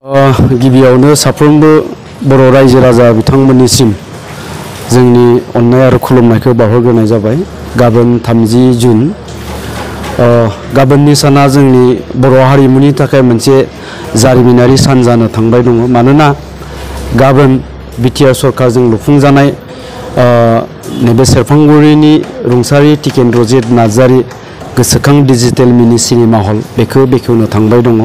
गिबियावनो साफ्रोमबो बर' रायजो राजा बिथांमोननिसिम जोंनि अननाय आरो खुलुमनायखौ बावहरग्रोनाय जाबाय। गाबोन 30 जुन गाबोननि साना जोंनि बर' हारिमुनि थाखाय मोनसे जारिमिनारि सान जानो थांबाय दङ। मानोना गाबोन बिटिआर सरकारजों लुफुंजानाय नैबे सेरफांगुरिनि रुंसारि टिकेन्द्रजित नार्जारि गोसोखां डिजिटेल मिनि सिनेमा हल बेखौ बेखेवनो थांबाय दङ।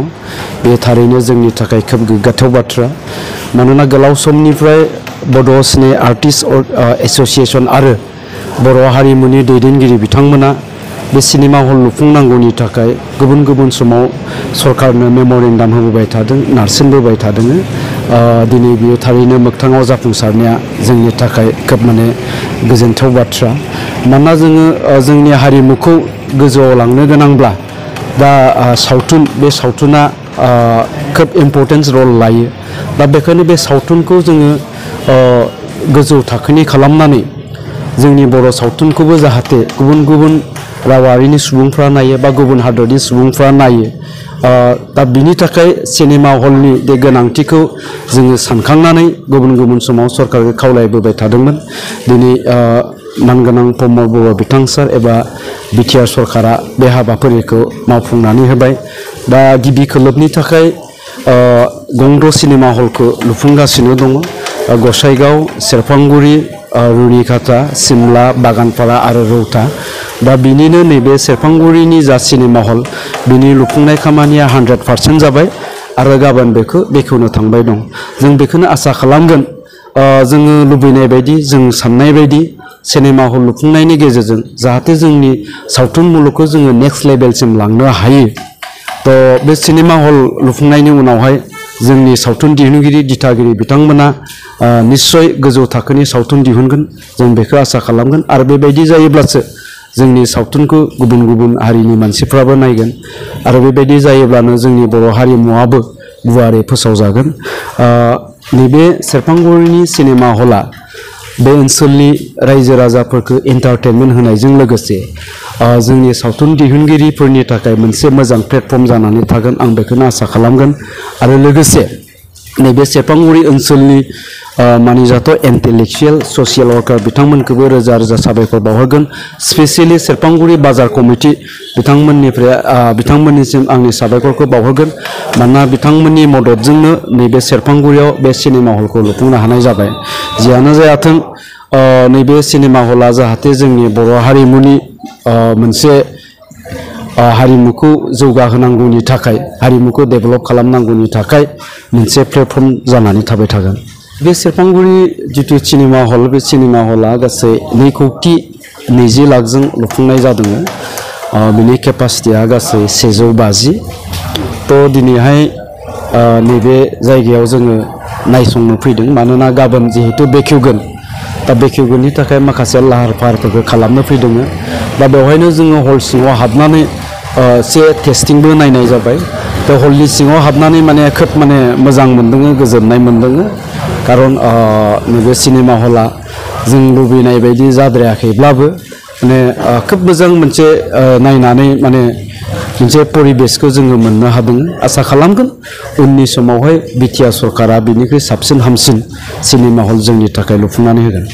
बे थारैनो जोंनि थाखाय खोब गोग्गाथाव बाथ्रा। मानोना गोलाव समनिफ्राय बड' सिने आर्टिस्ट एसोसिएशन आरो बर' हारिमुनि दैदेनगिरि बिथांमोना बे सिनेमा हल लुफुंनांगौनि थाखाय गुबुन गुबुन समाव सरकारनो मेम'रेन्डाम होबोबाय थादों, नारसिनबोबाय थादों। दिनै बियो थारैनो मोगथाङाव जाफुंसारनाया जोंनि थाखाय खोब गोजोनथाव बाथ्रा। मानोना जोङो जोंनि हारिमुखौ गोजौआव लांनो गोनांब्ला दा सावथुन बे सावथुना खोब इम्परटेन्स रल लायो। दा बेखायनो बे सावथुनखौ जोङो गोजौ थाखोनि खालामनानै जोंनि बर' सावथुनखौबो जाहाथे गुबुन गुबुन रावारिनि सुबुंफ्रा नायो बा गुबुन हादरनि सुबुंफ्रा नायो। दा बिनि थाखाय सिनेमा हलनि बे गोनांथिखौ जोङो सानखांनानै गुबुन गुबुन समाव सरकारखौ खावलायबोबाय थादोंमोन। दिनै मानगोनां प्रमद बर' बिथां सार एबा बिटिआर सरकारा बे हाबाफारिखौ मावफुंनानै होबाय। दा गिबि खोलोबनि थाखाय गंद' सिनेमा हलखौ लुफुंगासिनो दङ। गसाइगाव, सेरफांगुरि, रुनिकाटा, सिमला, बागानपारा आरो रौता। दा बिनिनो नैबे सेरफांगुरिनि जा सिनेमा हल बिनि लुफुंनाय खामानिया 100% जाबाय आरो गाबोन बेखौ बेखेवनो थांबाय दं। जों बेखौनो आसा खालामगोन जोङो लुबैनाय बायदि जों साननाय बायदि सिनेमा हल लुफुंनायनि गेजेरजों जाहाथे जोंनि सावथुन मुलुगखौ जोङो नेक्स्ट लेभेलसिम लांनो हायो। थ' बे सिनेमा हल लुफुंनायनि उनावहाय जोंनि सावथुन दिहुनगिरि दिथागिरि बिथांमोना निस्सय गोजौ थाखोनि सावथुन दिहुनगोन, जों बेखौ आसा खालामगोन। आरो बेबायदि जायोब्लासो जोंनि सावथुनखौ गुबुन गुबुन हारिनि मानसिफ्राबो नायगोन। आरो बेबायदि जायोब्लानो जोंनि बर' हारिमुवाबो गुवारै फोसावजागोन। नैबे सेरफांगुरिनि सिनेमा हला बे ओनसोलनि रायजो राजाफोरखौ एन्टारटेनमेन्ट होनायजों लोगोसे जोंनि सावथुन दिहुनगिरिफोरनि थाखाय मोनसे मोजां प्लेटफर्म जानानै थागोन, आं बेखौनो आसा खालामगोन। आरो लोगोसे नैबे सेरफांगुरि ओनसोलनि मानिजाथाव इन्टेलेक्सुवेल ससियेल वर्कार बिथांमोनखौबो रोजा रोजा साबायखर बावहरगोन। स्पेसियेलि सेरफांगुरि बाजार कमिटि बिथांमोननिसिम आंनि साबायखरखौ बावहरगोन। मानोना बिथांमोननि मददजोंनो नैबे सेरफांगुरियाव बे सिनेमा हलखौ लुफुंनो हानाय जाबाय। जियानो जायाथों नैबे सिनेमा हला जाहाथे जोंनि बर' हारिमुनि मोनसे हारिमुखौ जौगाहोनांगौनि थाखाय, हारिमुखौ डेभेलप खालामनांगौनि थाखाय मोनसे प्लेटफर्म जानानै थाबाय थागोन। बे सेरफांगुरि जिथु सिनेमा हल, बे सिनेमा हला गासै 2,20 लाखजों लुफुंनाय जादों। बिनि केपासिटिया गासै 150। थ' दिनैहाय नैबे जायगायाव जोङो नायसंनो फैदों। मानोना गाबोन जिहेतु बेखेवगोन, दा बेखेवगोननि थाखाय माखासे लाहार फाहारफोरखौ खालामनो फैदों। दा बेवहायनो जोङो हल सिङाव हाबनानै एसे टेस्टिंबो नायनाय जाबाय। दा हलनि सिङाव हाबनानै खोब मोजां मोनदों, गोजोननाय मोनदों। खारन नैबे सिनेमा हला जों लुबैनाय बायदि जाद्रायाखैब्लाबो खोब मोजां मोनसे नायनानै मोनसे परिबेसखौ जोङो मोननो हादों। आसा खालामगोन उननि समावहाय बिटिआर सरकारा बिनिख्रुइ साबसिन हामसिन सिनेमा हल जोंनि थाखाय लुफुंनानै होगोन।